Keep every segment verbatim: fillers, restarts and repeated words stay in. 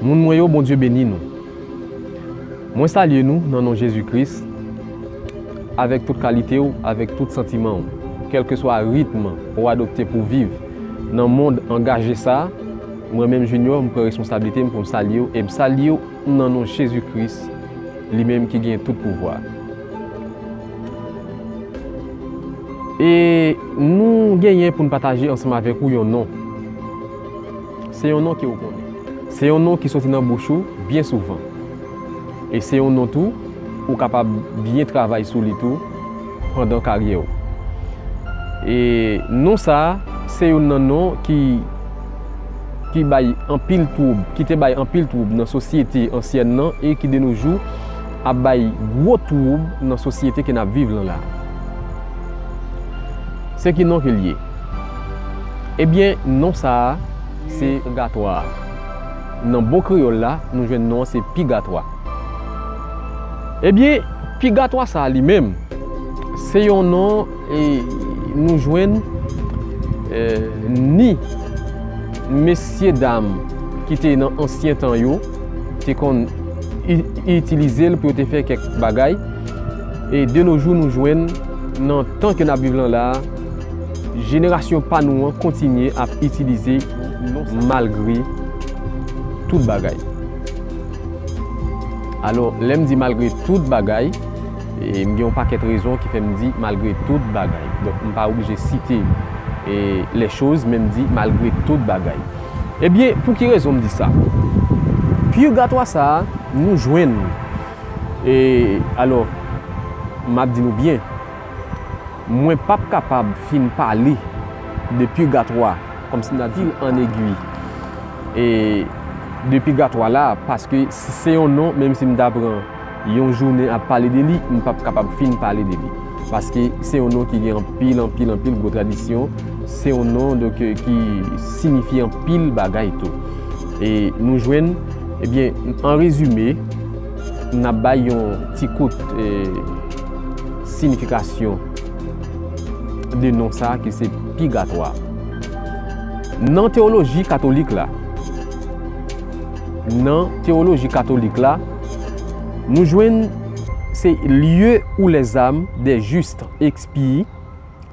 Moun mwen yo, Bondye beni nou. Mwen salye nou nan non Jezi Kris, avèk tout kalite w, avèk tout santiman w. Kèlkeswa ritm ou adopte pou w viv nan mond angaje sa a, mwen menm Junior, m pran responsablite m pou m salye w, e m salye w nan non Jezi Kris, li menm ki gen tout pouvwa. E nou genyen pou n pataje ansanm avèk ou yon non. Se yon non ke w konnen. Se yon non ki soti nan bouch ou byen souvan. E se yon non tou, ou kapab byen travay sou li tou pandan karyè w. E non sa a, se youn nan non ki, ki bay anpil twoub, ki te bay anpil twoub nan sosyete ansyèn nan e ki de nos jours ap bay gwo twoub nan sosyete ke n ap viv lan la. Se ki non ke l ye? Ebyen, non sa a, se pigatwa. Nan bon kreyòl la, nou jwenn non an se pigatwa. Ebyen, pigatwa sa a li menm, se yon non, e, nou jwenn, e, ni mesye dam ki te nan ansyen tan yo te konn i-, itilize l pou yo te fè kèk bagay. E de nos jours, nou jwenn nan tan ke n ap viv lan la a, jenerasyon pa nou an kontinye ap itilize non sa malgre tout bagay. Alò, lè m di malgre tout bagay, e m gen yon pakèt rezon ki fè m di malgre tout bagay. Donk, m pa oblije site, e, les choses, men m di malgre tout bagay. Ebyen, pou ki rezon m di sa? Pigatwa sa a, nou jwenn, e, alò, m ap di nou byen, mwen p ap kapab fin pale de pigatwa, kòmsi m ta di l an egwi, e, de pigatwa la, paske si se yon non, menm si m ta pran yon jounen ap pale de li, m p ap kapab fin pale de li. Paske se yon non ki gen anpil, anpil, anpil gwo tradisyon. Se yon non, donk, e, ki siyifye anpil bagay tou. E nou jwenn, ebyen, an rezime, n ap bay yon ti kout, e, siyifikasyon de non sa a ki se pigatwa. Nan teyoloji katolik la, nan teyoloji katolik la, nou jwenn se lieu où les âmes des justes expient,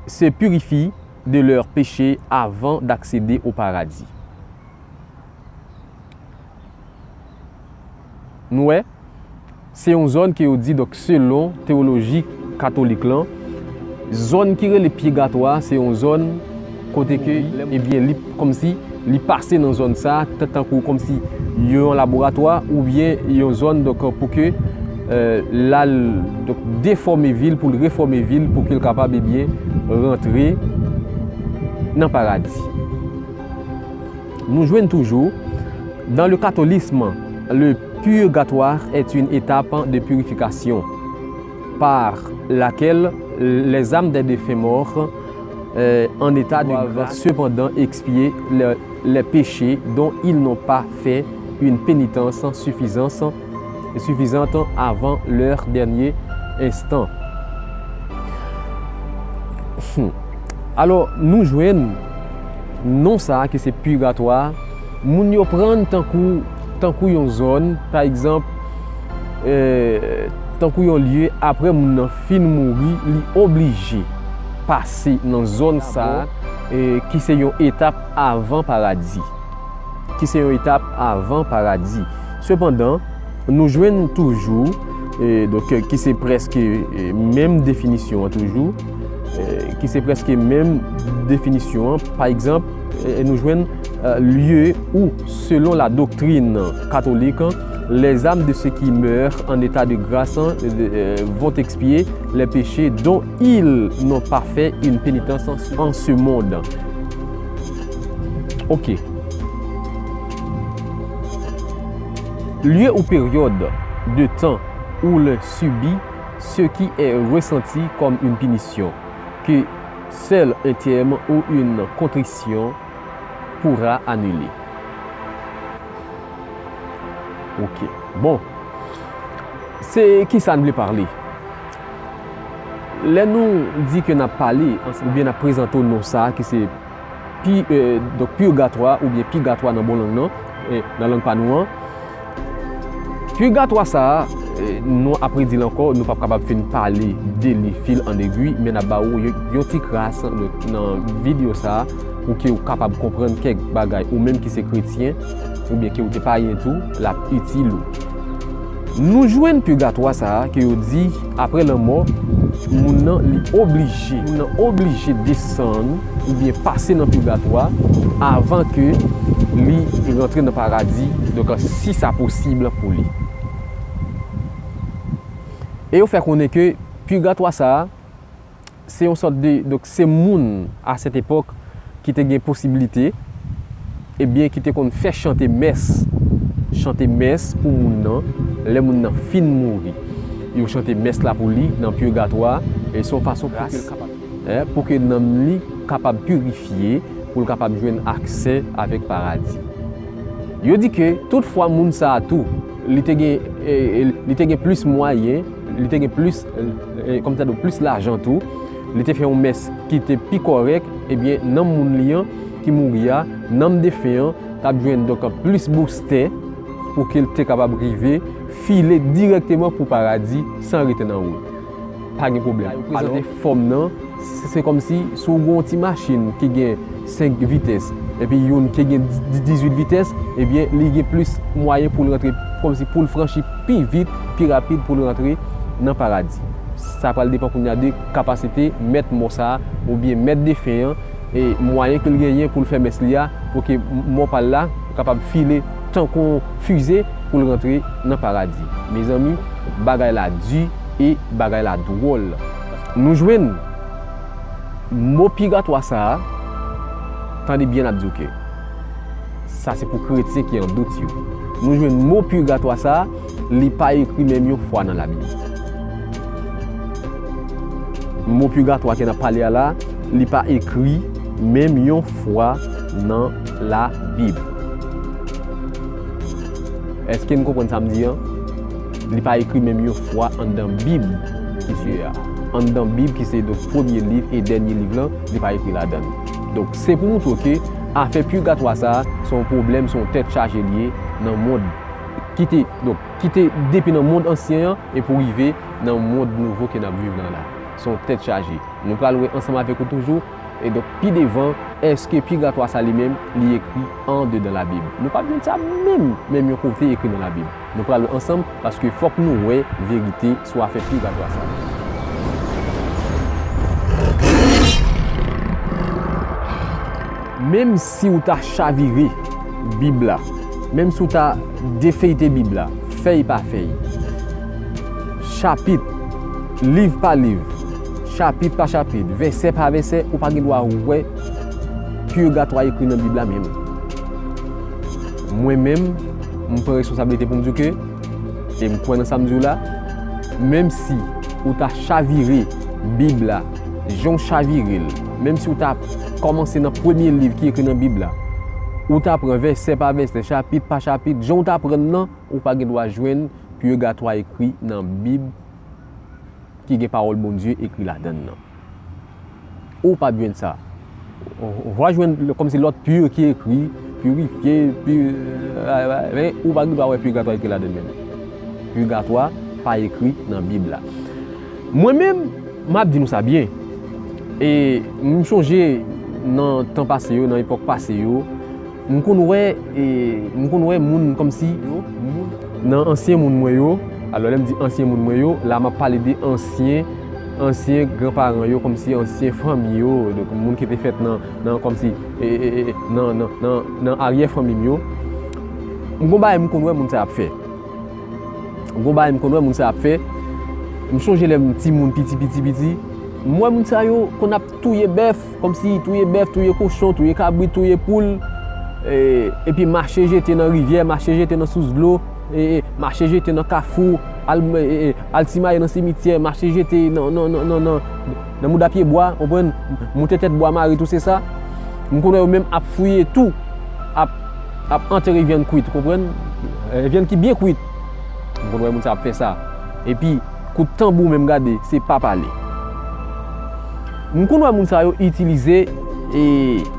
se purifient de leurs péchés avant d'accéder au paradis. Nou wè, se yon zòn ke yo di, donk, selon teyoloji katolik lan, zòn ki rele pigatwa, se yon zòn kote ke, ebyen, li, kòmsi, li pase nan zòn sa, tan-, tankou, kòmsi, yon laboratwa, oubyen yon zòn, donk, pou ke, e, l al, donk, defòme vi l, pou l refòme vi l, pou ke l kapab, ebyen, rantre nan paradi. Nou jwenn toujou, dans le catholisme, le purgatoire est une étape de purification par laquelle les âmes des défunts morts, euh, en état de grâce, cependant, expier les, les péchés dont ils n'ont pas fait une pénitence suffisante, suffisante avant leur dernier instant. Hmm. Alò, nou jwenn non sa a ki se pigatwa, moun yo pran tankou, tankou yon zòn, pa egzanp, e, tankou yon lye, apre moun nan fin mouri, li oblije pase nan zòn sa a, e, ki se yon etap avan paradi. Ki se yon etap avan paradi. Sepandan, nou jwenn toujou, e, donk, e, ki se prèske, e, menm definisyon an toujou, e, ki se prèske menm definisyon an. Pa egzanp, e, nou jwenn, e, lieu où, selon la doctrine catholique, les âmes de ceux qui meurent en état de grâce, e, de, e, vont expier les péchés dont ils n'ont pas fait une pénitence en ce monde. Ok. Lieu ou période de temps où l'un subit ce qui est ressenti comme une punition, que seul un terme ou une contrition pourra annuler. Ok. Bon. Se ki sa n vle pale? Lè nou di ke n ap pale, oubyen n ap prezante w non sa a ki se pi-, e, donk, purgatwa oubyen pigatwa nan bon lang nan, e, nan lang pa nou an, Pigatwa sa a, eh, nou ap redi l ankò, nou p ap kapab fin pale de li fil an egwi, men n ap ba ou yon, yon ti kras nan, nan videyo sa a, pou ke w kapab konprann kèk bagay, ou menm ki se kretyen, oubyen ke w te payen tou, l ap itil ou. Nou jwenn pigatwa sa a ke yo di, apre lanmò, moun nan li oblije, moun nan oblije desann oubyen pase nan pigatwa avan ke li rantre nan paradi, donk, si sa posib pou li. E yo fè konnen ke pigatwa sa a, se yon sòt de, donk, se moun a sèt epòk ki te gen posibilite, ebyen, ki te konn fè chante mès, chante mès pou moun nan, lè moun nan fin mouri. Yo chante mès la pou li nan pigatwa, e se yon fason pou ke l kapab, eh, pou ke nanm li kapab pirifye, pou l kapab jwenn aksè avèk paradi. Yo di ke tout fwa moun sa a tou, li te gen, eh, eh, li te gen plis mwayen, li te gen plis, eh, eh, kòmsadwa plis lajan tou, li te fè yon mès ki te pi kòrèk, ebyen, nanm moun li an ki mouri a, nanm defen an, t ap jwenn, donk, plis boustè pou ke l te kapab rive file dirèkteman pou paradi san rete nan wout. Pa gen pwoblèm. Yo prezante fòm nan, se, se kòmsi si w gen yon ti machin ki gen senk vitès, epi youn ki gen di-, dizuit vitès, ebyen, li gen plis mwayen pou l rantre, kòmsi pou l franchi pi vit, pi rapid pou l rantre nan paradi. Sa pral depann kounye a de kapasite mèt mò sa a, oubyen mèt defen an, e mwayen ke l genyen pou l fè mès li a, pou ke mò pa l la kapab file tankou yon fize pou l rantre nan paradi. Mezanmi, bagay la di e bagay la dwòl. Nou jwenn mo pigatwa sa a, tande byen, n ap di w ke sa se pou kretyen ki an dout yo. Nou jwenn mo pigatwa sa a, li pa ekri menm yon fwa nan Labib. Mo pigatwa ke n ap pale a la, li pa ekri menm yon fwa nan Labib. Èske n konprann sa m di an? Li pa ekri menm yon fwa anndan Bib ki se a. Anndan Bib ki se, donk, premye liv e dènye liv lan, li pa ekri ladan l. Donk, se pou montre w ke afè pigatwa sa a, se yon pwoblèm, se yon tèt chaje li ye nan mond ki te, donk, ki te depi nan mond ansyen an e pou rive nan mond nouvo ke n ap viv lan la. Se yon tèt chaje. Nou pral wè ansanm avèk ou toujou. E donk, pi devan, èske pigatwa sa li menm, li ekri andedan Labib? Nou p ap jwenn sa menm, menm yon kote ekri nan Labib. Nou pral wè ansanm, paske fòk nou wè verite sou afè pigatwa sa. Menm si w ta chavire Bib la, menm si w ta defeyte Bib la, fèy pa fèy, chapit, liv pa liv, chapit pa chapit, vèsè pa vèsè, ou pa gen dwa wè pigatwa ekri nan Bib la menm. Mwen menm, m pran responsablite pou m di w ke, e m kwè nan sa m di w la, menm si ou ta chavire Bib la, jan w chavire l, menm si ou ta kòmanse nan premye liv ki ekri nan Bib la, ou ta pran vèsè pa vèsè, chapit pa chapit, jan w ta pran l nan, ou pa gen dwa jwenn pigatwa ekri nan Bib ki gen pawòl Bondye ekri ladan l nan. Ou p ap jwenn sa. Ou, ou va jwenn kòmsi lòt pi ki ekri, pirifye, pi, men ou pa gen dwa wè pigatwa ekri ladan l menm. Pigatwa pa ekri nan Bib la. Mwen menm, m ap di nou sa byen. E m chonje nan tan pase yo, nan epòk pase yo, m konn wè, e, m konn wè moun kòmsi yo, moun nan ansyen moun mwen yo, alò lè m di ansyen moun mwen yo, la m ap pale de ansyen, ansyen granparan yo, kòmsi ansyen fanmi yo, donk moun ki te fèt nan, nan kòmsi, e, e, e, nan, nan, nan, nan aryè fanmi m yo. M gon bagay m konn wè moun sa ap fè. Gon bagay m konn wè moun sa ap fè. M chonje lè m timoun piti, piti, piti. M wè moun sa yo konn ap touye bèf, kòmsi touye bèf, touye kochon, touye kabrit, touye poul, e, epi mache jete nan rivyè, mache jete nan sous dlo, e, e, mache jete nan kafou, al, e, e, al simaye nan simityè, mache jete nan, nan, nan, nan, nan, nan mouda pye bwa, konprann? Moute tèt bwa mare tou se sa. M konn wè yo menm ap fouye tou, ap, ap antere vyann kwit, konprann? E, vyann ki byen kwit. M konn wè moun sa ap fè sa. Epi, kout tanbou menm gade, se pa pale. M konn wè moun sa yo itilize, e,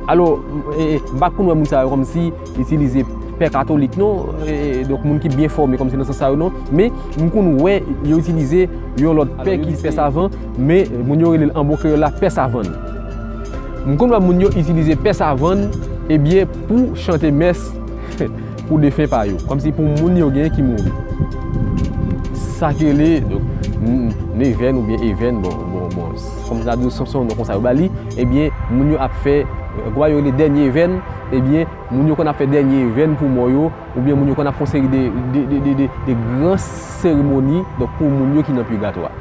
alò, e, e, m pa konn wè moun sa yo kòmsi itilize pè katolik non, e, donk moun ki byen fòme kòmsi nan sans sa yo non, men m konn wè yo itilize yon lòt pè ki pè savan, men moun yo rele l an bon kreyòl la pè savann. M konn wè moun yo itilize pè savann, ebyen, pou chante mès pou defen pa yo, kòmsi pou moun yo genyen ki mouri. Sa ki rele, donk, n-, Nevèn oubyen Evèn, bon, bon, bon, kòmsi ta di se yon non konsa yo ba li, ebyen, moun yo ap fè, gwa yo rele dènye evèn, ebyen, moun yo konn ap fè dènye evèn pou mò yo, oubyen moun yo konn ap fè yon seri de, de, de, de, de, de gran seremoni, donk, pou moun yo ki nan pigatwa.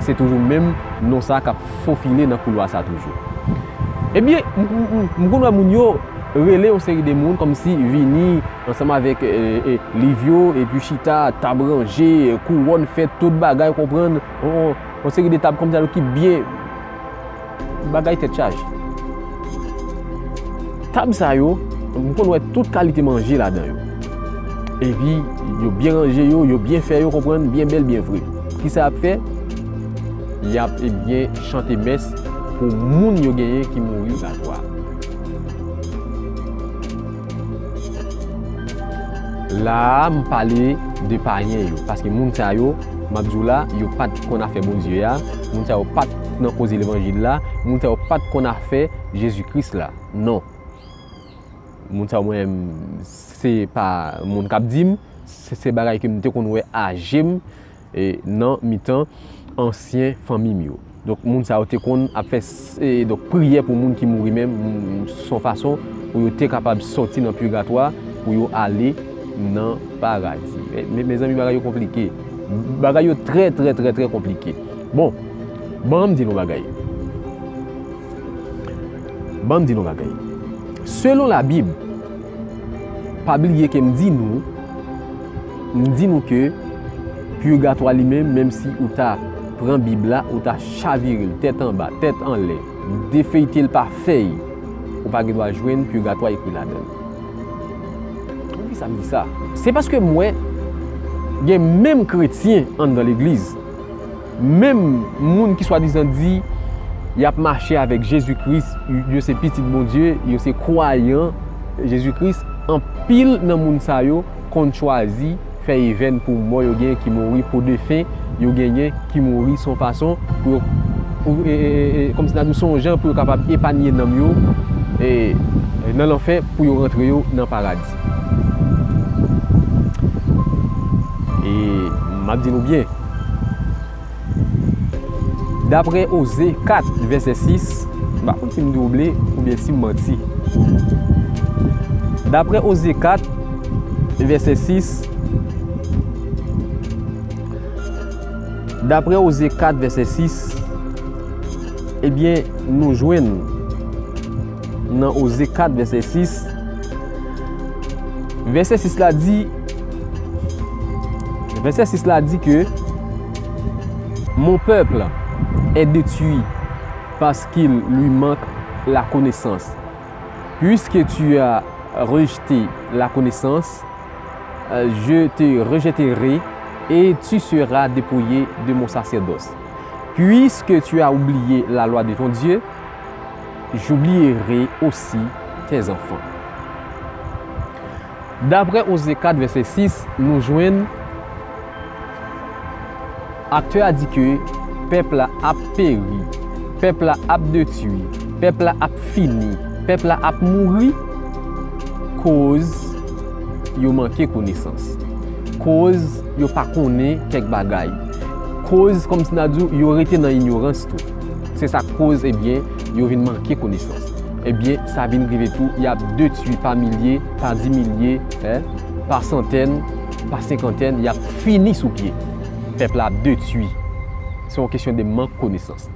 Se toujou menm non sa k ap fofile nan koulwa sa toujou. Ebyen, m, m, m, m konn wè moun yo rele yon seri de moun kòmsi vini ansanm avèk, e, e, liv yo, epi chita, tab ranje, kouwòn fèt, tout bagay, konprann, yon, yon, yon seri de tab kòmsi ki byen, bagay tèt chaje. Tab sa yo, m konn wè tout kalite manje ladan yo. Epi, yo byen ranje yo, yo byen fè yo, konprann, byen bèl, byen vre. Kisa y ap fè? Y ap, ebyen, chante mès pou moun yo genyen ki mouri pigatwa. La a, m pale de payen yo, paske moun sa yo, m ap di w la, yo pa t konn afè Bondye a, moun sa yo pa t nan koze levanjil la, moun sa yo pa t konn afè Jezi Kris la. Non. Moun sa yo, mwen menm, se pa moun k ap di m, se, se bagay ke m te konn wè a je m, e, nan mitan ansyen fanmi m yo. Donk, moun sa yo te konn ap fè s-, e, donk, priyè pou moun ki mouri menm, m, m, se yon fason pou yo te kapab sòti nan pigatwa, pou yo ale nan paradi. Men, men, mezanmi, bagay yo konplike. Bagay yo trè, trè, trè, trè konplike. Bon, ban m di nou bagay. Ban m di nou bagay. Selon Labib, pa bliye ke m di nou, m di nou ke pigatwa li menm, menm si ou ta pran Bib la, ou ta chavire l tèt anba, tèt anlè, defeyte l pa fèy, ou pa gen dwa jwenn pigatwa ekri ladan l. Poukisa m di sa? Se paske m wè gen menm kretyen anndan legliz, menm moun ki swadizan di y ap mache avèk Jezi Kris, yo se pitit Bondye, yo se kwayan Jezi Kris, anpil nan moun sa yo konn chwazi fè evèn pou mò yo genyen ki mouri, pou defen yo genyen ki mouri, se yon fason pou yo, pou, e, e, e, e, kòmsi n a di, se yon jan pou yo kapab epanye nanm yo, e, nan lanfè, pou yo rantre yo nan paradi. E m ap di nou byen, daprè Oze kat, vèsè sis, m pa konn si m dwouble oubyen si m manti. Daprè Oze kat, vèsè sis, daprè Oze kat, vèsè sis, ebyen, nou jwenn nan Oze kat, vèsè sis, vèsè sis la di, vèsè sis la di ke, mon peuple est détruit parce qu'il lui manque la connaissance. Puisque tu as rejeté la connaissance, euh, je te rejetterai et tu seras dépouillé de mon sacerdoce. Puisque tu as oublié la loi de ton Dieu, j'oublierai aussi tes enfants. Daprè Oze kat, vèsè sis, nou jwenn, aktè a di ke pèp la ap peri, pèp la ap detwi, pèp la ap fini, pèp la ap mouri, koz yo manke konesans, koz yo pa konnen kèk bagay, koz, kòmsi n a di w, yo rete nan inyorans tou. Se sa k koz, ebyen, yo vin manke konesans. Ebyen, sa vin rive tou, y ap detwi pa milye, pa dimilye, en, pa santèn, pa senkantèn, y ap fini sou pye. Pèp la ap detwi. Se yon kesyon de mank konesans.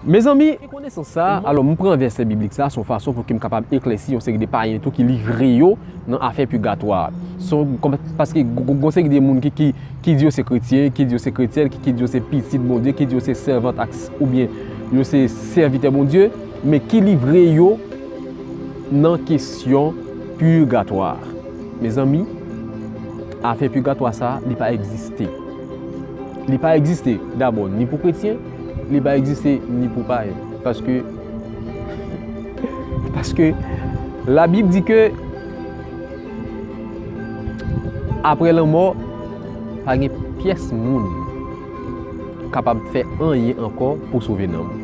Mezanmi, konesans sa, alò, m pran vèsè biblik sa, se yon fason pou ke m kapab eklèsi yon seri de payen tou ki livre yo nan afè pigatwa. Se yon, kòm, paske gon, gon, gon seri de moun ki, ki, ki di yo se kretyen, ki di yo se kretyèn, ki, ki di yo se pitit Bondye, ki di yo se sèvant ak, oubyen yo se sèvitè Bondye, men ki livre yo nan kesyon pigatwa. Mezanmi, afè pigatwa sa, li pa egziste. Li pa egziste, dabò, ni pou kretyen, li pa egziste ni pou payen. Paske, paske Labib di ke Apre lanmò, pa gen pyès moun kapab fè anyen ankò pou sove nanm ou.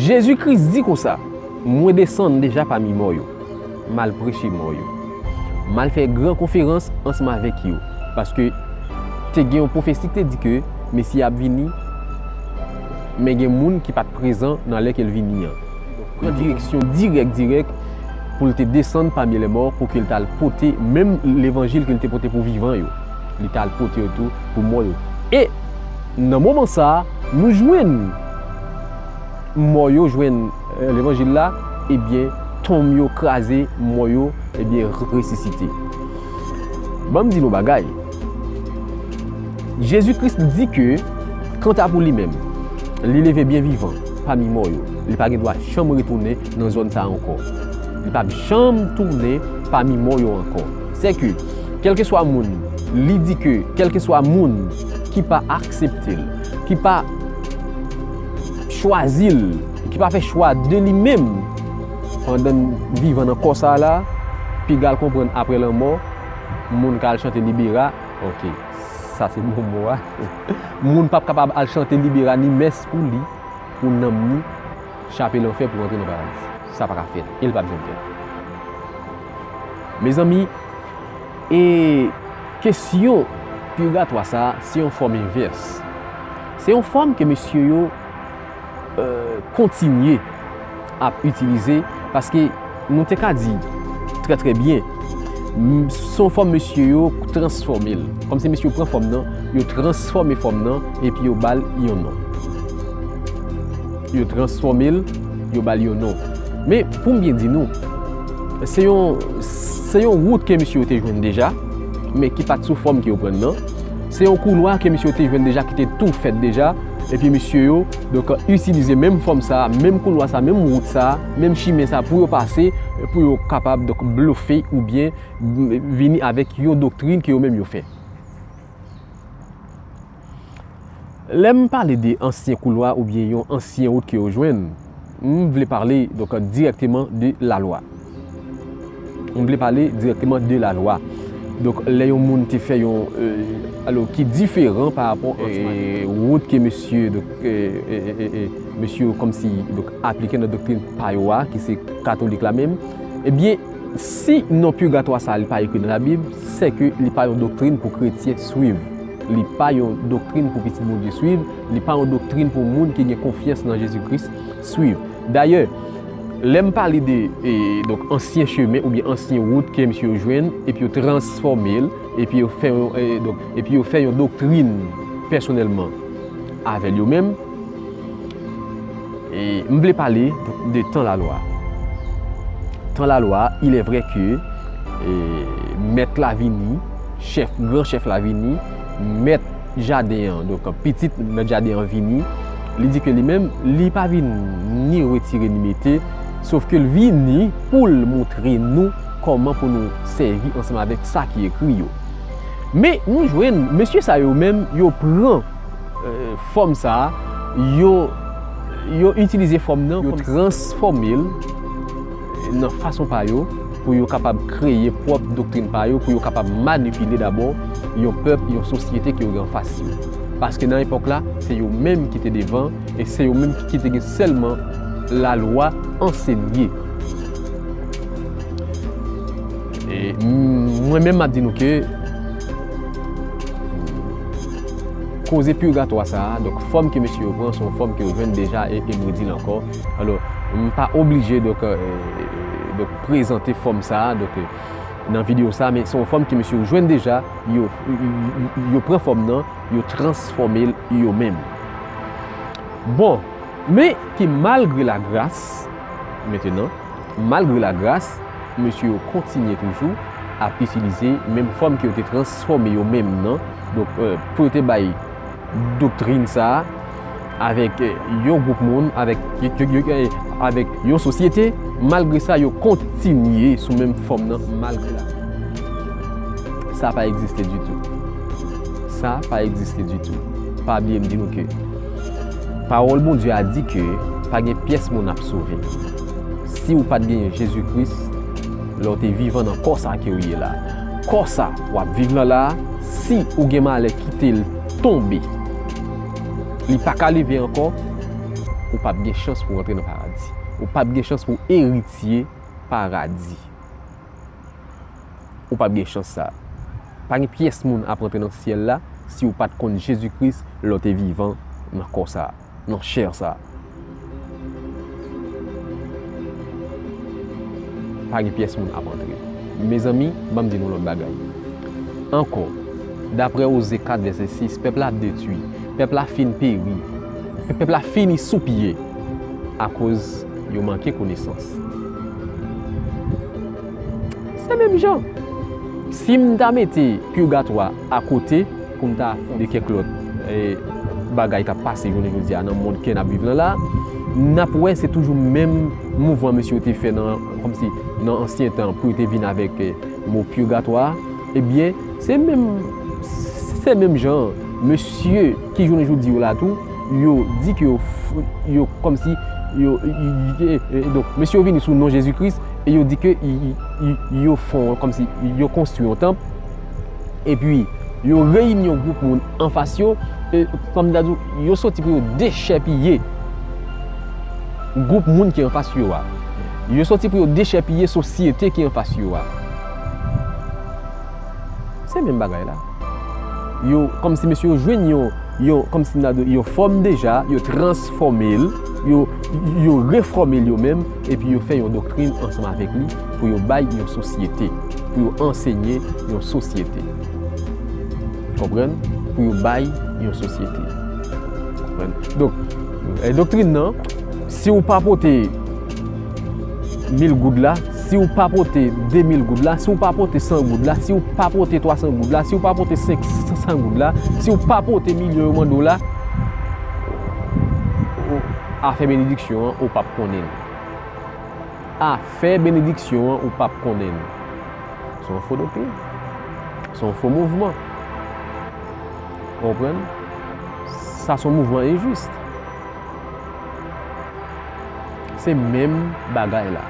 Jezi Kris di konsa, "Mwen desann deja pami mò yo, m al preche mò yo, m al fè gran konferans ansanm avèk yo." Paske te gen yon pwofesi ki te di ke Mesi a ap vini, men gen moun ki pa t prezan nan lè ke l vini an. Pran direksyon dirèk, dirèk, pou l te desann pami lèmò, pou ke l t al pote menm levanjil ke l te pote pou vivan yo. Li t al pote yo tou pou mò yo. E nan moman sa a, nou jwenn mò yo jwenn, eh, levanjil la, ebyen, tonm yo kraze, mò yo, ebyen, resisite. Ban m di nou bagay. Jezi Kris di ke, kanta pou li menm, li leve byen vivan pami mò yo. Li pa gen dwa janm retounen nan zòn sa a ankò. Li p ap janm tounen pami mò yo ankò. Sèke, kèlkeswa moun, li di ke, kèlkeswa moun ki pa aksepte l, ki pa chwazi l, ki pa fè chwa de li menm, pandan l vivan nan kò sa a la, piga l konprann apre lanmò, moun ka al chante libera, ok, sa se bon mo a. Moun p ap kapab al chante libera ni mès pou li, pou nanm ni chape lanfè pou rantre nan paradi. Sa pa ka fèt, e l p ap janm fèt. Mezanmi, e kesyon pigatwa sa a, se yon fòm envès. Se yon fòm ke mesye yo, euh, kontinye ap itilize, paske nou te ka di trè, trè byen, m-, se yon fòm mesye yo transfòme l. Kòmsi mesye yo pran fòm nan, yo transfòme fòm nan, epi yo ba l yon non. Yo transfòme l, yo ba l yon non. Men, pou m byen di nou, se yon, se yon wout ke mesye yo te jwenn deja, men ki pa t sou fòm ke yo pran nan. Se yon koulwa ke mesye yo te jwenn deja, ki te tou fèt deja, epi mesye yo, donk, itilize menm fòm sa, menm koulwa sa, menm wout sa, menm chimen sa pou yo pase, pou yo kapab, donk, blofe oubyen vini avèk yon doktrin ke yo menm yo fè. Lè m pale de ansyen koulwa oubyen yon ansyen wout ke yo jwenn, m vle pale, donk, dirèkteman de lalwa. M vle pale dirèkteman de lalwa. Donk, lè yon moun te fè yon, euh, alò, ki diferan pa rapò, euh, wout ke mesye, donk, euh, euh, euh, euh, mesye yo kòmsi, donk, aplike nan doktrin pa yo a, ki se katolik la menm, ebyen, si non pigatwa sa a li pa ekri nan Labib, sèke li pa yon doktrin pou kretyen swiv. Li pa yon doktrin pou pitit Bondye swiv. Li pa yon doktrin pou moun ki gen konfyans nan Jezi Kris swiv. Dayè, lè m pale de, e, donk, ansyen chemen oubyen ansyen wout ke mesye yo jwenn, epi yo transfòme l, epi yo fè yon, e, donk, epi yo fè yon doktrin pèsonèlman avè l yo menm, e, m vle pale de tan lalwa. Tan lalwa, il est vrai que, e, mèt la vini, chèf, gran chèf la vini, mèt jaden an, donk pitit mèt jaden an vini, li di ke li menm, li pa vin ni retire ni mete, sof ke l vini pou l montre nou kòman pou nou sèvi ansanm avèk sa ki ekri yo. Men nou jwenn mesye sa yo menm, yo pran, euh, fòm sa a, yo, yo itilize fòm nan, yo transfòme l nan fason pa yo, pou yo kapab kreye pwòp doktrin pa yo, pou yo kapab manipile dabò yon pèp, yon sosyete ke yo gen anfas yo. Paske nan epòk la, se yo menm ki te devan, e se yo menm ki te gen sèlman lalwa ansenye. E, m-, mwen menm, m ap di nou ke koze pigatwa sa a, donk, fòm ke mesye yo pran, se yon fòm ke yo jwenn deja, e, e m redi l ankò. Alò, m pa oblije, donk, euh, donk, prezante fòm sa a, donk, euh, nan videyo sa a, men se yon fòm ke mesye yo jwenn deja, yo, yo, yo, yo pran fòm nan, yo transfòme l yo menm. Bon, men ki malgre lagras, mentenan, malgre lagras, mesye yo kontinye toujou ap itilize menm fòm ke yo te transfòme yo menm nan. Donk, euh, pou yo te bay doktrin sa a avèk, euh, yon gwoup moun, avèk, avèk yon sosyete, malgre sa, yo kontinye sou menm fòm nan, malgre la. Sa pa egziste ditou. Sa pa egziste ditou. Pa bliye m di nou ke pawòl Bondye a di ke pa gen pyès moun ap sove. Si w pa t genyen Jezi Kris, Lè w te vivan nan kò sa ke w ye la. Kò sa w ap viv lan la a, si ou gen malè kite l tonbe, li pa ka leve ankò, ou p ap gen chans pou w antre nan paradi. Ou p ap gen chans pou w eritye paradi. Ou p ap gen chans sa. Pa gen pyès moun ap antre nan syèl la si w pa t konn Jezi Kris lè w te vivan nan kò sa, nan chè sa. Pa gen pyès moun ap antre. Mezanmi, ban m di nou lòt bagay. Ankò, daprè Oze kat vèsè sis, pèp la ap detwi. Pèp la fin peri. Pèp la fini sou pye akoz yo manke konesans. Se menm jan. Si m ta mete pirgatwa akote pou m ta fonde kèk lòt, eh, bagay k ap pase jounen jodi a nan mond ke n ap viv lan la, n ap wè se toujou menm mouvman mesye yo te fè nan, kòmsi nan ansyen tan pou yo te vin avèk, eh, mo pirgatwa a. Ebyen, se menm, se menm jan mesye ki jounen jodi yo la tou, yo di ke yo, f- yo kòmsi yo, y- y- y- donk, mesye yo vini sou non Jezi Kris e yo di ke y- y- y- yo fon kòmsi yo konstwi yon tanp, epi yo reyini yon gwoup moun anfas yo, e, kòm m ta di w, yo soti pou yo dechèpiye gwoup moun ki anfas yo a. Yo soti pou yo dechèpiye sosyete ki anfas yo a. Se menm bagay la. Yo, kòmsi mesye yo jwenn yon, yon, kòmsi m ta di, yon fòm deja, yo transfòme l, yo, yo refòme l yo menm, epi yo fè yon doktrin ansanm avèk li pou yo bay yon sosyete, pou yo ansenye yon sosyete. Konprann? Pou yo bay yon sosyete. Konprann? Donk, e, doktrin nan, si w pa pote mil goud la, si w pa pote de mil goud la, si w pa pote san goud la, si w pa pote twa san goud la, si w pa pote senk san goud la, si w pa pote milyon yo mande w la, ou, afè benediksyon an, ou p ap konnen l. Afè benediksyon an, ou p ap konnen l. Se yon fo doktrin. Se yon fo mouvman. Ou konprann? Sa se yon mouvman enjis. Se menm bagay la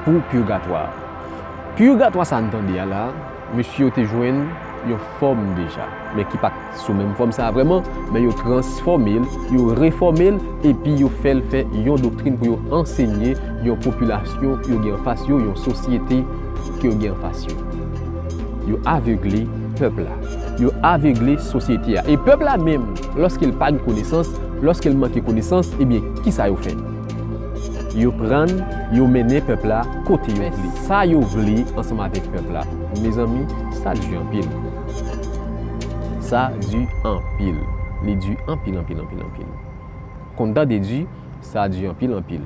pou pirgatwa a. Pirgatwa sa n tande a la, mesye yo te jwenn yon fòm deja, men ki pa t sou menm fòm sa a vrèman, men yo transfòme l, yo refòme l, epi yo fè l fè yon doktrin pou yo ansenye yon popilasyon yo gen anfas yo, yon sosyete ke yo gen anfas yo. Yo avegle pèp la. Yo avegle sosyete a. E pèp la menm, lòske l pa gen konesans, lòske l manke konesans, ebyen, kisa yo fè? Yo pran, yo mennen pèp la kote yo vle. Sa yo vle ansanm avèk pèp la. Mezanmi, sa di anpil. Sa di anpil. Li di anpil, anpil, anpil, anpil. Konn tande di, sa di anpil, anpil.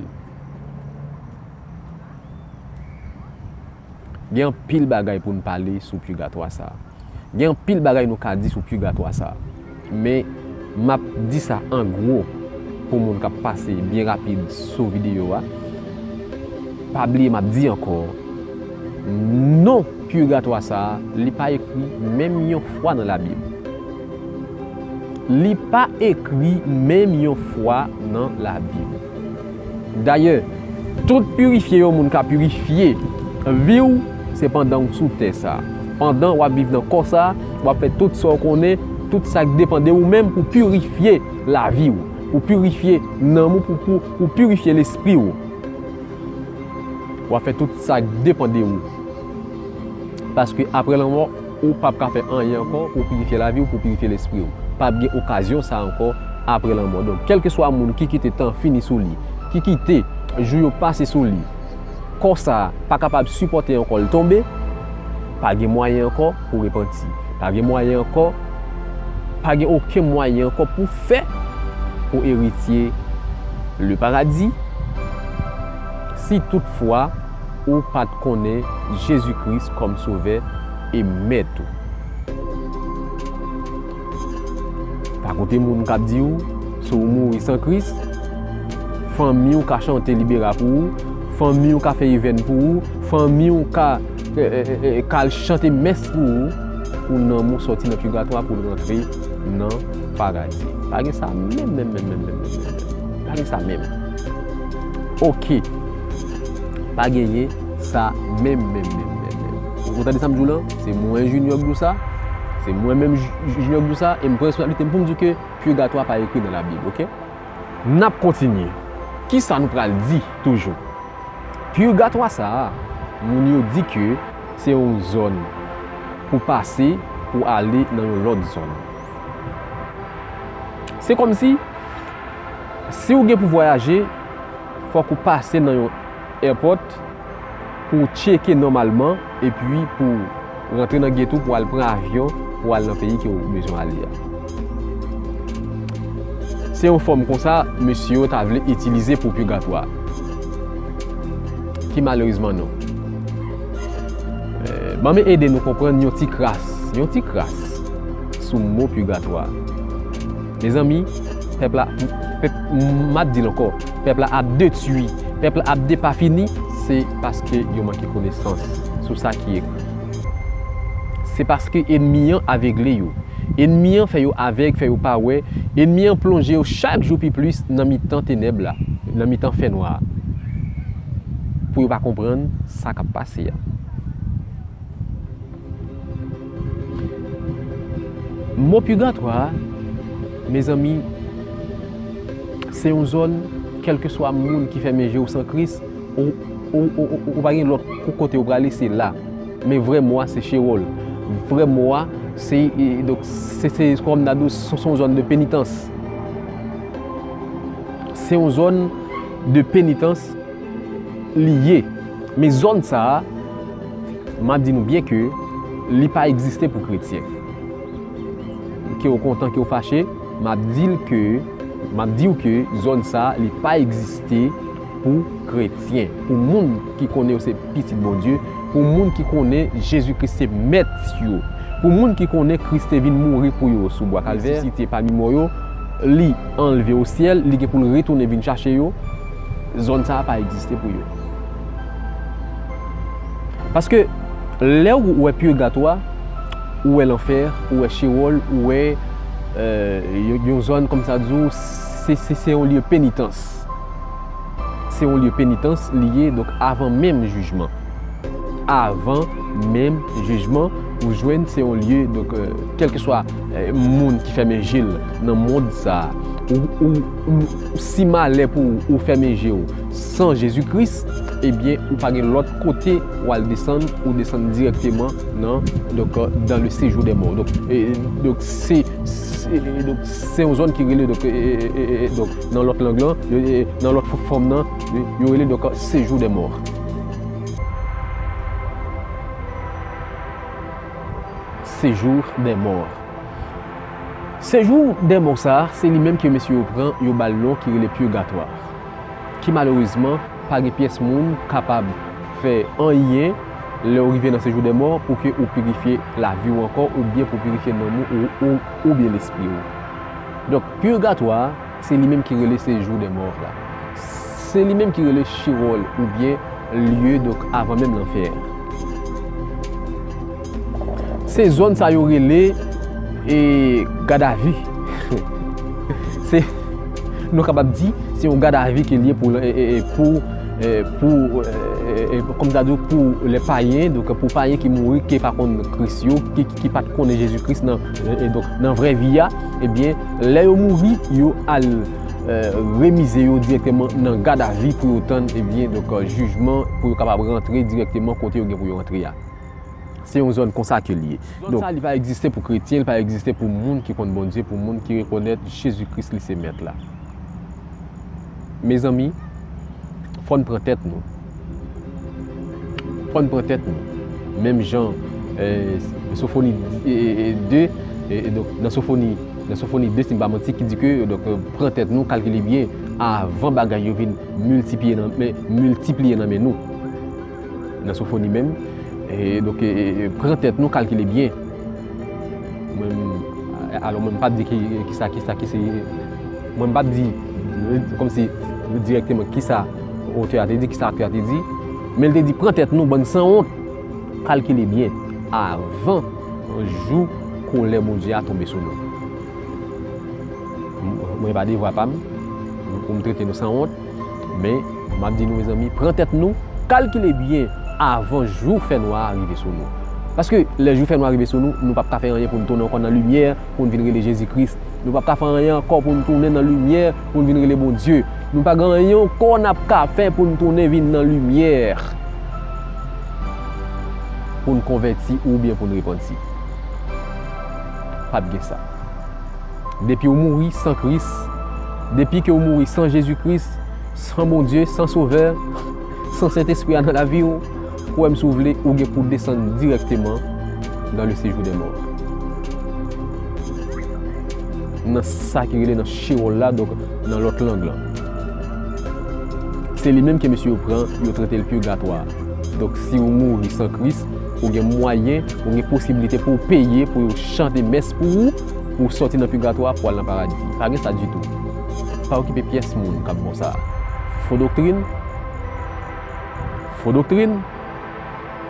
Gen anpil bagay pou n pale sou pigatwa sa a. Gen anpil bagay nou ka di sou pigatwa sa a. Men, m ap di sa an gwo pou moun k ap pase byen rapid sou videyo a. Pa bliye m ap di ankò, non pigatwa sa a, li pa ekri menm yon fwa nan Labib. Li pa ekri menm yon fwa nan Labib. Dayè, tout pirifye yon moun ka pirifye vi w, se pandan w sou tè sa a. Pandan w ap viv nan kò sa a, w ap fè tout sa w konnen, tout sa k depann de ou menm pou pirifye lavi w, pou pirifye nanm ou, pou, pou, pou pirifye lespri w. W ap fè tout sa k depann de ou. Paske apre lanmò, ou p ap ka fè anyen ankò pou pirifye lavi w, pou pirifye lespri w. P ap gen okazyon sa a ankò apre lanmò. Donk, kèlkeswa moun ki kite tan fini sou li, ki kite jou yo pase sou li, kò sa a pa kapab sipòte ankò l tonbe, pa gen mwayen ankò pou repanti. Pa gen mwayen ankò, pa gen okenn mwayen ankò pou fè pou eritye le paradi, si toutfwa ou pa t konnen Jezi Kris kòm Sovè e Mèt ou. Pa koute moun k ap di w, si w mouri san Kris, fanmi w ka chante libera pou ou, fanmi w ka fè evèn pou ou, fanmi w ka, e, e, e, e, ka al chante mès pou ou, pou nanm ou sòti nan pigatwa, pou l rantre nan paradi. Pa gen sa menm, menm, menm, menm, menm, menm, menm. Pa gen sa menm. Oke. Pa genyen Sa menm, menm, menm, menm, menm. Ou tande sa m di w lan? Se mwen Junior k di w sa. Se mwen menm Ju-, Ju-, Junior k di w sa. E m pran responsablite m pou m di w ke purgatwa pa ekri nan Labib, oke? N ap kontinye. Kisa nou pral di toujou? Purgatwa sa a, moun yo di ke se yon zòn pou pase, pou ale nan yon lòt zòn. Se kòmsi, si w gen pou vwayaje, fòk ou pase nan yon airport pou w tcheke nòmalman, epi pou w rantre nan gate ou pou w al pran avyon, pou w al nan peyi ke w bezwen ale a. Se yon fòm konsa mesye yo ta vle itilize pou purgatwa. Ki malerezman non. Eh, ban m ede nou konprann yon ti kras, yon ti kras sou mo purgatwa. Mezanmi, pèp la, pèp, m ap di l ankò, pèp la ap detwi, pèp la ap depafini, se paske yo manke konesans sou sa ki ekri. Se paske ènmi an avegle yo. Ènmi an fè yo avèg, fè yo pa wè. Ènmi an plonje yo chak jou pi plis nan mitan tenèb la, nan mitan fènwa a, pou yo pa konprann sa k ap pase a. Mo purgatwa a, mezanmi, se yon zòn, kèlkeswa moun ki fèmen je w san Kris, ou, ou, ou, ou, ou pa gen lòt ko-, kote ou prale, se la. Men vrè mo a, se Chewòl. Vrè mo a, se, e, donk, se, se, kòm n ta di w, se, se yon zòn de penitans. Se yon zòn de penitans li ye. Men zòn sa a, m ap di nou byen ke li pa egziste pou kretyen. Ke w kontan, ke w fache, m ap di l ke, m ap di w ke zòn sa a, li pa egziste pou kretyen, pou moun ki konnen yo se pitit Bondye, pou moun ki konnen Jezi Kris se mèt yo, pou moun ki konnen Kris te vin mouri pou yo sou bwa Kalvè, resisite pami mò yo, li anlve o syèl, li gen pou l retounen vin chache yo, zòn sa a pa egziste pou yo. Paske lè ou wè purgatwa, ou wè lanfè, ou wè Chewòl, ou wè, euh, yon, yon zòn, kòm sa di w, se, se, se yon lye penitans. Se yon lye penitans li ye, donk, avan menm jijman. Avan menm jijman, ou jwenn se yon lye, donk, euh, kèlkeswa, euh, moun ki fèmen je l nan mond sa a, ou, ou, ou, si malè pou ou, ou fèmen je w san Jezi Kris, ebyen, ou pa gen lòt kote w al desann, ou desann dirèkteman nan, donk, euh, dans le séjour des morts. Donk, e, donk, se, se, donk, se yon zòn ki rele, donk, e, e, e, e, donk, nan lòt lang lan, yo, e, nan lòt fò-, fòm nan, yo, yo rele, donk, séjour des morts. Séjour des morts. Séjour des morts sa, se li menm ke mesye yo pran, yo ba l non ki rele purgatwa. Ki malerezman, pa gen pyès moun kapab fè anyen lè w rive nan séjour des morts pou ke ou pirifye lavi w ankò oubyen pou pirifye nanm ou, ou, ou, oubyen lespri w. Donk, purgatwa, se li menm ki rele séjour des morts la. Se li menm ki rele Chewòl oubyen lye, donk, avan menm lanfè. Se zòn sa yo rele, e, gadavi. Se, nou kapab di, se yon gadavi ke l ye pou, e, e, e, pou, e, pou, e, e, e, kòm ta di, pou lè payen, donk, pou payen ki mouri, ki pa konn Kris yo, ki, ki, ki pa t konnen Jezi Kris nan, e, e, donk, nan vrè vi a, ebyen, lè yo mouri, yo al, e, remize yo dirèkteman nan gadavi pou yo tann, ebyen, donk, e, jijman, pou yo kapab rantre dirèkteman kote yo gen pou yo rantre a. Se yon zòn konsa ke l ye. Zòn sa, li pa egziste pou kretyen, li pa egziste pou moun ki konn Bondye, pou moun ki rekonèt Jezi Kris li se Mèt la. Mezanmi, fò n pran tèt nou. Fò n pran tèt nou. Menm jan, e, Sofoni, e, e, e, de, e, e, donk, nan Sofoni, nan Sofoni de, si m pa manti, ki di ke, donk, e, pran tèt nou, kalkile byen, avan bagay yo vin miltipliye nan, men, miltipliye nan men nou. Nan Sofoni menm, e, donk, e, e, e, pran tèt nou, kalkile byen. Mwen, alò, mwen, m p ap di ki, kisa, kisa, ki se, mwen, m p ap di, e, kòmsi, dirèkteman, kisa otè a te di, kisa aktè a te di. Men l te di, pran tèt nou, bann sanwont, kalkile byen, avan jou kolè Bondye a tonbe sou nou. M-, mwen pa devwa pa m, pou m trete nou sanwont, men m ap di nou, mezanmi, pran tèt nou, kalkile byen, avan jou fènwa a rive sou nou. Paske lè jou fènwa a rive sou nou, nou p ap ka fè anyen pou n tounen ankò nan limyè, pou n vin rele Jezi Kris. Nou p ap ka fè anyen ankò pou n tounen nan limyè, pou n vin rele Bondye. Nou pa gen anyen ankò n ap ka fè pou n tounen vin nan limyè, pou n konvèti oubyen pou n repanti. P ap gen sa. Depi w mouri san Kris, depi ke w mouri san Jezi Kris, san Bondye, san Sovè, san Sentespri a nan lavi w, kwè m si w vle, ou gen pou desann dirèkteman dans le séjour des morts. Nan sa ki rele nan Chewòl la, donk nan lòt lang lan. Se li menm ke mesye yo pran, yo trete l pigatwa. Donk, si w mouri san Kris, ou gen mwayen, ou gen posiblite pou w peye, pou yo chante mès pou ou, pou w sòti nan pigatwa, pou w al nan paradi. Pa gen sa ditou. Pa okipe pyès moun k ap ba w sa. Fo doktrin, fo doktrin,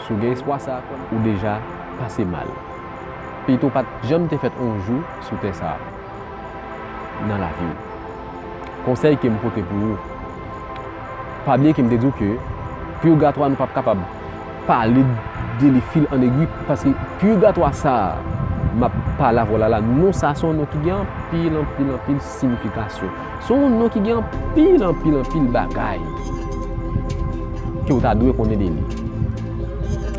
si w gen espwa sa, ou deja pase mal. Pito w pa t janm te fèt on jou sou tè sa a nan lavi w. Konsèy ke m pote pou ou, pa bliye ke m te di w ke pigatwa nou p ap kapab pale de li fil an egwi, paske pigatwa sa a m ap pale avè w la la, non sa a se yon non ki gen anpil, anpil, anpil siyifikasyon. Se yon non ki gen anpil, anpil, anpil bagay ke w ta dwe konnen de li.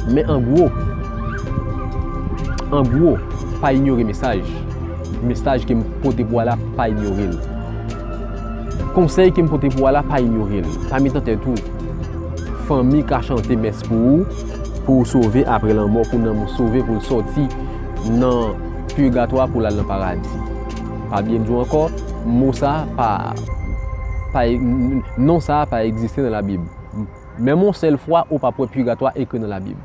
Men an gwo, an gwo, pa inyore mesaj. Mesaj ke m pote pou w la, pa inyore l. Konsèy ke m pote pou w la, pa inyore l. Pa met nan tèt ou fanmi ka chante mès pou ou, pou w sove apre lanmò, pou nanm ou sove, pou l sòti nan pigatwa, pou l al nan paradi. Pa bliye m di w ankò, mo sa a pa, pa, non sa a pa egziste nan Labib. Menm yon sèl fwa, ou p ap wè pigatwa ekri nan Labib.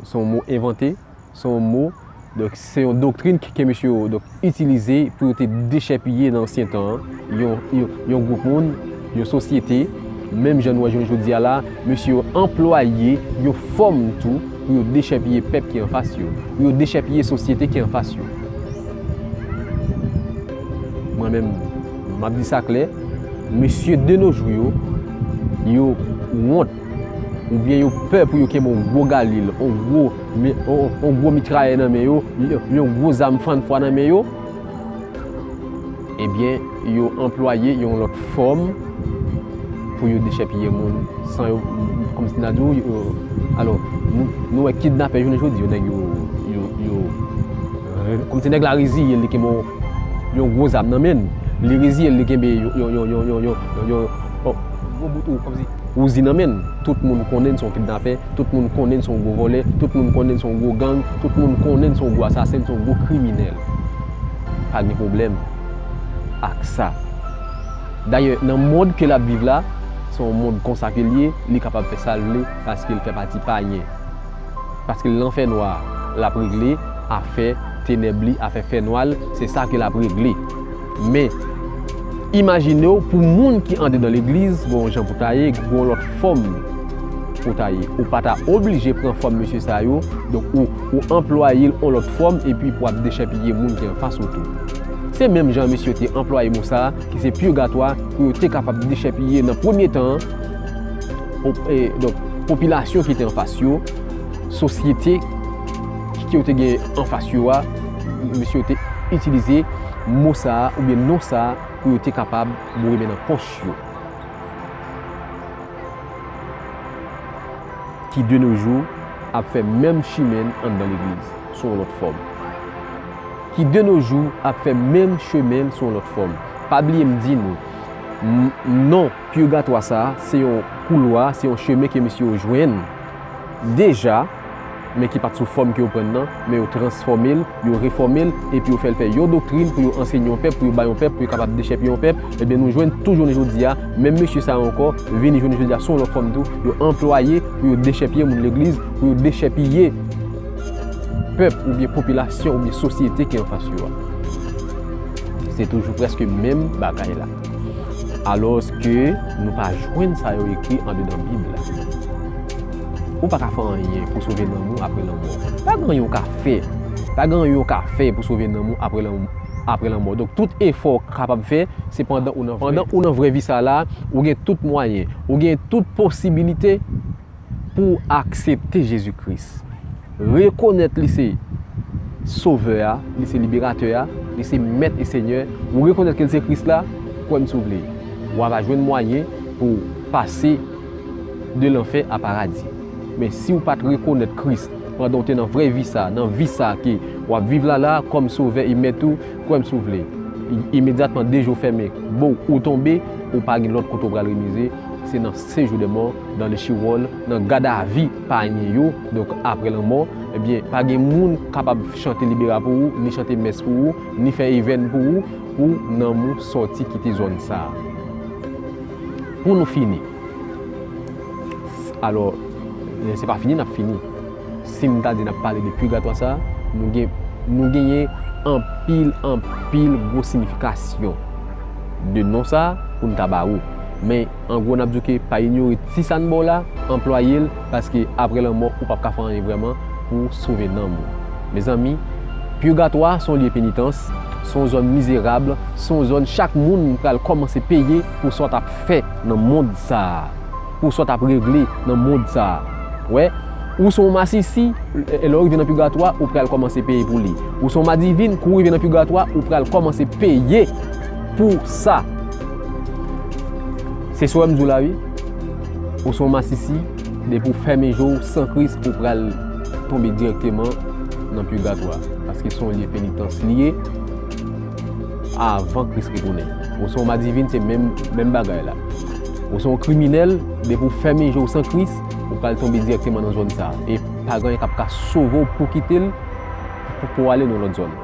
Se yon mo envante, se yon mo, donk, se yon doktrin ke, ke mesye yo, donk, itilize pou yo te dechèpiye nan ansyen tan an, yon, yon, yon gwoup moun, yon sosyete, menm jan nou wè jounen jodi a la, mesye yo anplwaye yon fòm tou pou yo dechèpiye pèp ki anfas yo, pou yo dechèpiye sosyete ki anfas yo. Mwen menm, m ap di sa klè, mesye de nos jours yo, yo wont, oubyen yo pè pou yo kenbe yon gwo galil, yon gwo, yon, yon gwo mitrayè nan men yo, yon, yon gwo zam fannfwa nan men yo, ebyen, yo anplwaye yon lòt fòm pou yo dechèpiye moun, san yo, kòmsi n a di w, yo, alò, nou, nou wè kidnapè jounen jodi yo, nèg yo, yo, yo, kòmsi nèg la reziye l, li kenbe yon, yon gwo zam nan men l, li reziye l, li kenbe yon, yon, yon, yon gwo bout ou, kòmsi Uzi nan men l. Tout moun konnen l se yon kidnapè, tout moun konnen l se yon gwo vòlè, tout moun konnen l se yon gwo gang, tout moun konnen l se yon gwo asasen, l se yon gwo kriminèl. Pa gen pwoblèm ak sa. Dayè, nan mond ke l ap viv la, se yon mond konsa ke l ye, li kapab fè sa l vle, paske l fè pati payen. Paske l nan fènwa, l ap regle afè tenèb li, afè fènwa l, se sa ke l ap regle. Men, imajine w, pou moun ki andedan legliz, gen yon jan pou ta ye, gen yon lòt fòm pou ta ye. Ou pa ta oblije pran fòm mesye sa yo, donk ou, ou anplwaye l yon lòt fòm, epi pou ap dechèpiye moun ki anfas ou tou. Se menm jan mesye te anplwaye mo sa a, ki se pigatwa, pou yo te kapab dechèpiye nan premye tan an, pop-, e, donk, popilasyon ki te anfas yo, sosyete ki yo te gen anfas yo a, mesye yo te itilize mo sa a oubyen non sa a pou yo te kapab boure men nan pòch yo. Ki de nos jours ap fè menm chimen l anndan legliz, sou yon lòt fòm. Ki de nos jours ap fè menm chemen l sou yon lòt fòm. Pa bliye m di nou, m-, non pigatwa sa a, se yon koulwa, se yon chemen ke mesye yo jwenn deja, men ki pa t sou fòm ke yo pran nan, men yo transfòme l, yo refòme l, epi yo fè l fè yon doktrin pou yo ansenye yon pèp, pou yo bay yon pèp, pou yo kapab dechèpiye yon pèp. Ebyen, nou jwenn tou jounen jodi a, menm mesye sa yo ankò, vini jounen jodi a sou yon lòt fòm tou, yo anplwaye pou yo dechèpiye moun legliz, pou yo dechèpiye pèp oubyen popilasyon oubyen sosyete ki anfas yo a. Se toujou prèske menm bagay la. Alòske nou pa jwenn sa yo ekri andedan Bib la. Ou pa ka fè anyen pou sove nanm ou apre lanmò. Pa gen anyen w ka fè. Pa gen anyen w ka fè pou sove nanm ou apre lanmò, apre lanmò. Donk, tout efò w kapab fè, se pandan ou nan vrè, pandan ou nan vrè vi sa la, ou gen tout mwayen, ou gen tout posibilite pou w aksepte Jezi Kris. Rekonèt li se Sovè a, li se Liberatè a, li se Mèt e Senyè. Ou rekonèt ke l se Kris la, kwè m si w vle. W a va jwenn mwayen pou w pase de lanfè a paradi. Men si w pa t rekonèt Kris pandan w te nan vrè vi sa, nan vi sa ke w ap viv la la, kòm Sovè e Mèt ou, kwè m si w vle. I-, imedyatman de je w fèmen, bon, ou tonbe, ou pa gen lòt kote w pral remize, se nan sejou dè mò, dans le Sheol, nan gadavi pa anyen yo. Donk, apre lanmò, ebyen, pa gen moun kapab chante Libera pou ou, ni chante mès pou ou, ni fè evèn pou ou, pou nanm ou sòti kite zòn sa a. Pou nou fini. Alò, se pa fini n ap fini. Si n ta di n ap pale de pigatwa sa, nou gen, nou genyen anpil, anpil gwo siyifikasyon de non sa pou n ta ba ou. Men, an gwo, n ap di w ke pa inyore ti sa n ba w la, anplwaye l, paske apre lanmò, ou p ap ka fè anyen vrèman pou w sove nanm ou. Mezanmi, pigatwa se yon lye penitans, se yon zòn mizerab, se yon zòn chak moun pral kòmanse peye pou sa w t ap fè nan mond sa a, pou sa w t ap regle nan mond sa a. Wè, ou se yon masisi, e lè w rive nan pigatwa, ou pral kòmanse peye pou li. Ou se yon madivin, kou w rive nan pigatwa, ou pral kòmanse peye pou sa. Se sa w wè m di w la, wi. Ou se yon masisi, depi w fèmen je w san Kris, ou pral tonbe dirèkteman nan pigatwa. Paske se yon lye penitans li ye avan Kris retounen. Ou se yon madivin, se menm, menm bagay la. Ou se yon kriminèl, depi w fèmen je w san Kris, ou pral tonbe dirèkteman nan zòn sa a. E pa gen anyen k ap ka sove w pou kite l, pou, pou w ale nan lòt zòn.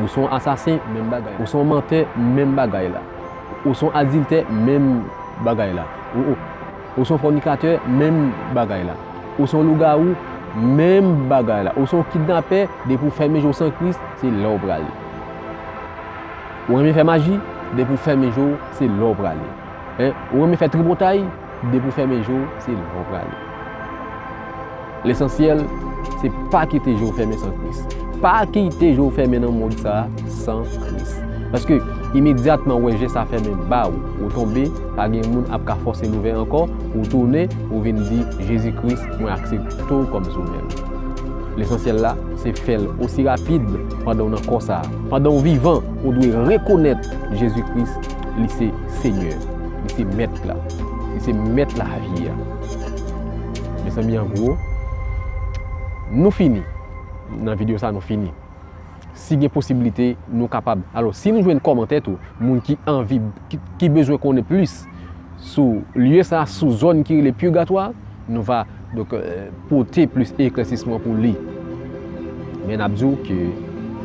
Ou se yon asasen, menm bagay la. Ou se yon mantè, menm bagay la. Ou se yon adiltè, menm bagay la. Ou, ou, ou se yon fònikatè, menm bagay la. Ou se yon lougawou, menm bagay la. Ou se yon kidnapè, depi w fèmen je w san Kris, se la w prale. Ou renmen fè maji, depi w fèmen je w, se la w prale. Hein? Ou renmen fè tripotay, depi w fèmen je w, se la w prale. Lesansyèl, se pa kite je w fèmen san Kris. Pa kite je w fèmen nan mond sa a san Kris. Paske imedyatman w wè je sa fèmen ba w, ou tonbe, pa gen moun ap ka fòse l ouvè ankò, ou tounen, ou vin di, Jezi Kris, mwen aksepte w kòm Sovè m. Lesansyèl la, se fè l osi rapid pandan w nan kò sa a. Pandan w vivan, ou dwe rekonèt Jezi Kris, li se Senyè, li se Mèt la, li se Mèt lavi a. Mezanmi, an gwo, nou fini. Nan videyo sa, nou fini. Si gen posiblite, nou kapab. Alò, si nou jwenn kòmantè tou, moun ki anvi, ki, ki bezwen konnen plis sou lye sa, sou zòn ki rele pigatwa, nou va, donk, euh, pote plis eklèsisman pou li. Men n ap di w ke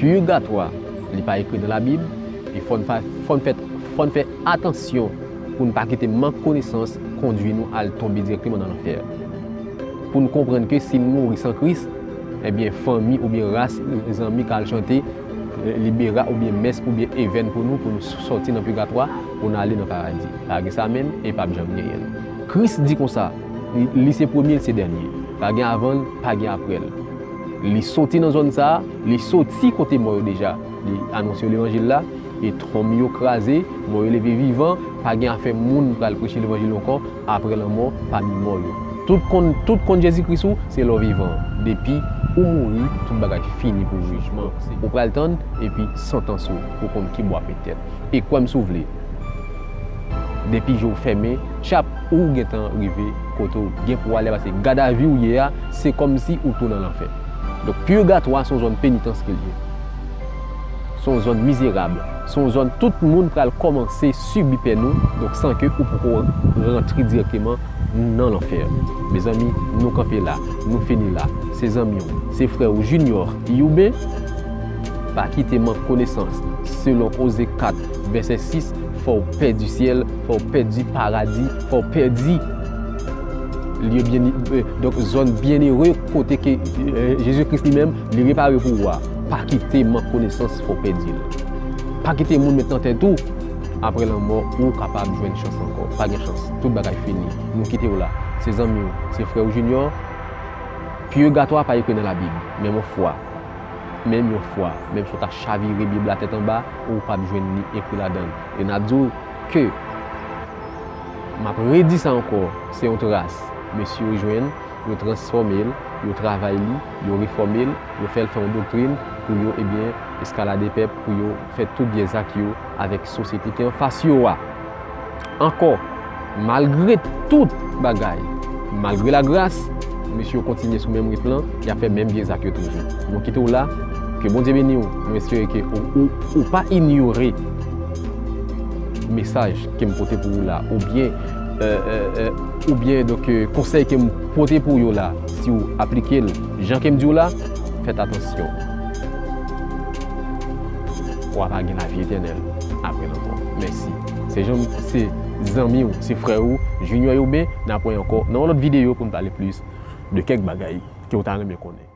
pigatwa, li pa ekri nan Labib, e fò n fa-, fò n fè, fò n fè atansyon pou n pa kite mank konesans kondui nou al tonbe dirèkteman nan lanfè. Pou n konprann ke si n mouri san Kris, ebyen, fanmi oubyen ras, zanmi ka al chante, eh, Libera oubyen mès oubyen evèn pou nou, pou nou sòti nan pigatwa, pou n ale nan paradi. Pa gen sa menm, e p ap janm genyen l. Kris di konsa, li, li se premye, li se dènye. Pa gen avan l, pa gen aprè l. Li soti nan zòn sa a, li soti kote mò yo deja. Li anonse yo levanjil la, e tonm yo kraze, mò yo leve vivan, pa gen afè moun pral preche levanjil ankò, apre lanmò, pami mò yo. Tout konn, tout konn Jezi Kris ou, se lè w vivan. Depi ou mouri, tout bagay fini pou jijman. Ou pral tann, epi santans ou, pou konn ki bò w ap met tèt. E kwè m si w vle, depi je w fèmen, chap ou gentan rive kote w gen pou w ale, paske gadavi w ye a, se kòmsi ou tounen nan lanfè. Donk, pigatwa se yon zòn penitans ke l ye. Se yon zòn mizerab. Se yon zòn tout moun pral kòmanse sibi pèn ou, donk san ke ou poko rantre dirèkteman nan lanfè. Mezanmi, nou kanpe la, nou fini la. Se zanmi w, se frè w Junior Yoube. Pa kite mank konesans. Selon Oze kat, vèsè sis, fò w pèdi syèl, fò w pèdi paradi, fò w pèdi lye byen, eh, donk, zòn byennere kote ke, eh, Jezi Kris li menm, li repare pou ou a. Pa kite mank konesans fè w pèdi l. Pa kite moun met nan tèt ou, apre lanmò, ou kapab jwenn chans ankò. Pa gen chans. Tout bagay fini. Nou kite w la. Se zanmi w, se frè w Junior. Pigatwa pa ekri nan Labib, men yon fwa. Menm yon fwa, menm si w ta chavire Bib la tèt anba, ou p ap jwenn li ekri ladan l. E n ap di w ke, m ap redi sa ankò, se yon tras. Mesye yo jwenn, yo transfòme l, yo travay li, yo refòme l, yo fè l fè yon doktrin pou yo, ebyen, eskalade pèp, pou yo fè tout byen zak yo avèk sosyete ki anfas yo a. Ankò, malgre tout bagay, malgre lagras, mesye yo kontinye sou menm rit lan, y ap fè menm byen zak yo toujou. Nou kite w la, ke Bondye beni w, nou espere ke ou, ou, ou pa inyore mesaj ke m pote pou ou la, oubyen, euh, euh, euh, oubyen, donk, euh, konsèy ke m pote pou ou yo la, si w aplike l jan ke m di w la, fèt atansyon. W a pa gen lavi etènèl apre lanmò. Mèsi. Se jan, se zanmi w, se frè w, Junior Urbain, n ap wè ankò nan yon lòt videyo pou n pale plis de kèk bagay ke w ta renmen konnen.